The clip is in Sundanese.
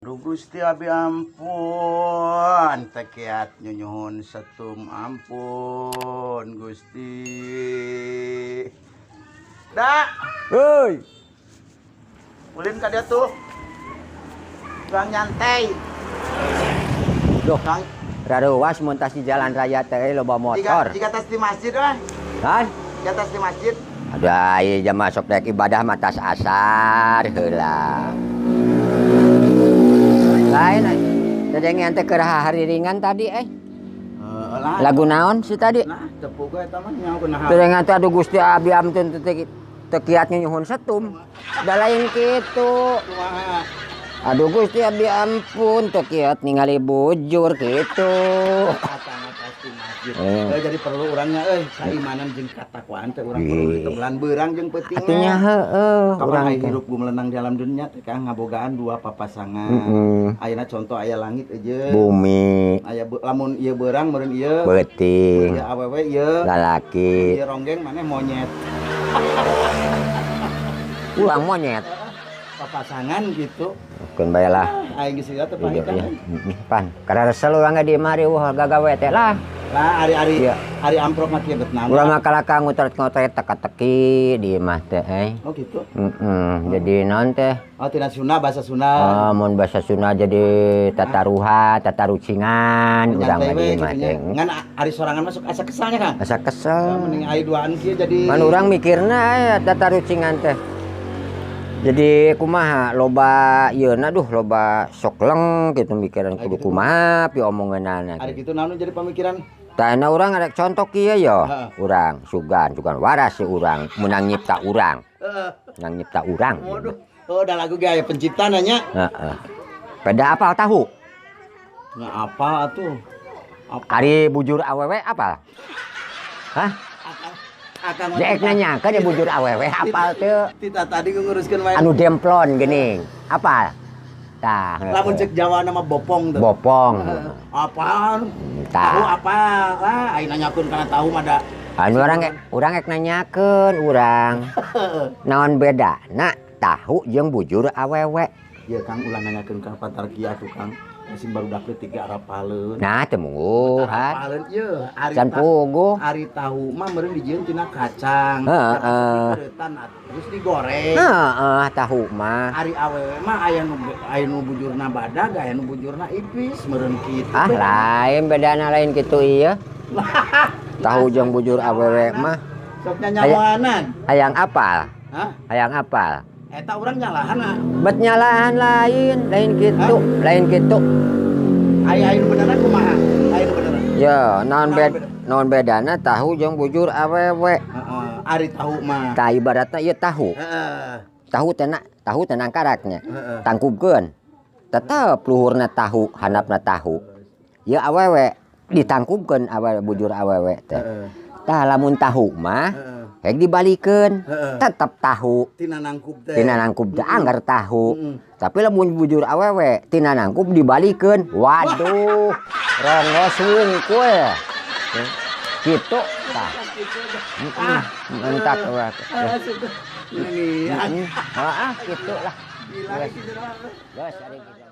Duh Gusti, abi ampun, teu kiat nyuhun setum, ampun Gusti. Da, Hei, ulin ka dia tuh. Gang nyantai. Duh, Kang, raruas mun tas di jalan raya teh loba jika motor. jika tas di masjid wah. Hah? Jika tas di masjid. Aduh, ieu jam masuk rek ibadah mah tas asar heula. Lain teh teh keur hariringan tadi eh. Heeh lah. Lagu naon sih tadi? Nah, teu puguh eta mah nyaho kunaha. Teh teh, aduh Gusti, abi ampun, teu teu kiat nyuhun setum. Da lain kitu. Kumaha? Aduh Gusti, abi ampun, teu kiat ningali bujur kitu. Kacang tas di masjid. Eh. Eh, jadi perlu urangnya euy keimanan jeung katakwaan teh urang perlu ditebelan beurang jeung peuting. Atunya heueuh Kapan urang aya teh. Hirup gumelenang di alam dunia teh, Kang, ngabogaan dua papasangan. Ayeuna contoh aya langit aja. Bumi, Aya lamun ieu beurang meureun ieu. Peuting, Ieu awewe ieu. Lalaki. Ieu ronggeng, maneh monyet. Urang monyet. Papasangan gitu. Keun bae lah. Aing geus teh pahit Iya, kan. iya. Pan, karena resel urang ge di mari wah gagawe teh lah. Lah, ari-ari Iya. ari amprok mah kieu betna. Urang mah kalaka ngutret-ngutret teka-teki di imah teh eh. Oh gitu. Jadi naon teh? Oh, tina Sunda, bahasa Sunda. Oh, mun bahasa Sunda jadi tataruha, tatarucingan urang mah Nyantai di we imah gitu nya. teh. Ngan ari sorangan masuk asa kesalnya, Kang. Asa kesel. Mending ari duaan kieu jadi Pan urang mikirna aya tatarucingan teh. Jadi kumaha loba ieu duh loba sokleng gitu mikiran Ari kudu gitu. Kumaha pi omongeunana. Ari gitu naon jadi pemikiran? Tah, urang arek contoh kieu yo. Heeh. Urang sugan, sugan waras si urang, menang nyipta urang. Menang nyipta urang. Waduh. Oh, udah lagu gaya pencipta nanya. Heeh. Beda apal tahu? Nggak apa atuh. Apa? Ari bujur awewe apal? Hah? Akang Jeek nanyakeun ya bujur awewe apal teu? Tita tadi nguruskeun wae. Anu demplon geuning. Apal? Tah. Lamun cek Jawa nama bopong tuh. Bopong. Apaan? Tah. Tahu apa? Lah, aing nanyakeun kana tahu mah da. Anu urang ek nanyakeun urang. Naon bedana tahu jeung bujur awewe? Ya Kang, ulah nanyakeun ka pantar kieu atuh, Kang. Masih barudak leutik ge arapaleun. Nah, teu mungguhan. Arapaleun ieu ari Can puguh. Ari tahu mah meureun dijieun tina kacang. Heeh. Dipeuretan terus digoreng. Heeh, tahu mah. Ari awewe mah aya nu bujurna badag, aya nu bujurna ipis, meureun kitu. Ah, lain bedana, lain kitu ieu. Tahu jeung bujur awewe mah. Sok nyanyawanan. Hayang apal? Hah? Hayang apal? Eta urang nyalahan ah. Bet nyalahan lain, lain kitu, lain kitu. Aya aya nu beneran kumaha? Aya nu beneran. Ya, naon Naon bed beda? Naon bedana tahu jeung bujur awewe? Heeh, ari tahu mah. Tah, ibaratna ieu tahu. Tahu teh na, tahu teh nangkaraknya. Tangkubkeun. Tetep luhurna tahu, handapna tahu. Ya awewe ditangkubkeun awewe bujur awewe teh. Tah, lamun tahu mah hek dibalikeun, tetep tahu. Tina nangkub teh. Tina nangkub teh anggar tahu. Tapi lamun bujur awewe tina nangkub dibalikeun, waduh, rongos wungkul. Gitu tah. Ah, Entak we. Ah, sudah. Ini Heeh, gitu lah. Gila gitu. Geus ari gitu.